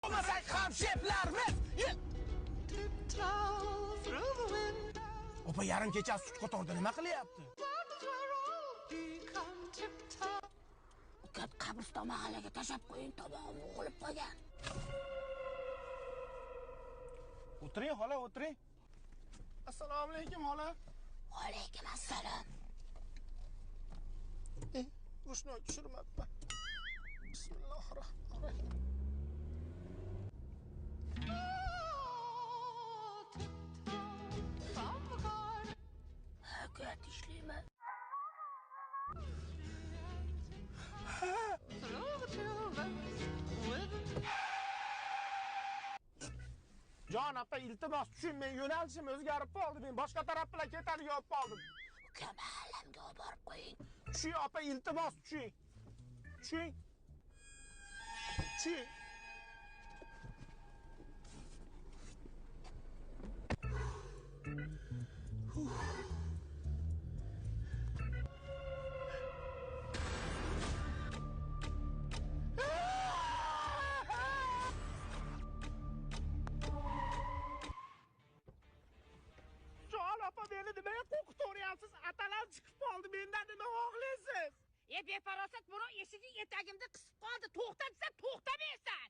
Bo'lmasak ham sheplarmiz. Opa yarim kechasi sut qatorda nima qilyapti? Uka qabriston mahallaga tashlab qo'ying, tomog'im o'g'ilib qolgan. O'tiring xola, o'tiring. Assalomu alaykum xola. Alaykum assalom. Rushnoy tushirmabman. Bismillahirrohmanirrohim. Aka tishlayman. Jon opa, iltimos tushun, men yo'nalishim o'zgarib qoldi. Men boshqa taraf bilan ketadigan bo'lib qoldim. Uka mahallamga olib borib qo'ying. Tushing opa, iltimos tushing. Tushing. Tushing. Jon opa, meni nimaga qo'rqitaveryapsiz? Atalar chiqib qoldi, mendan nima xohlaysiz? E befarosat, buni eshigi etagimda qisib qoldi. To'xta desa to'xtamaysan.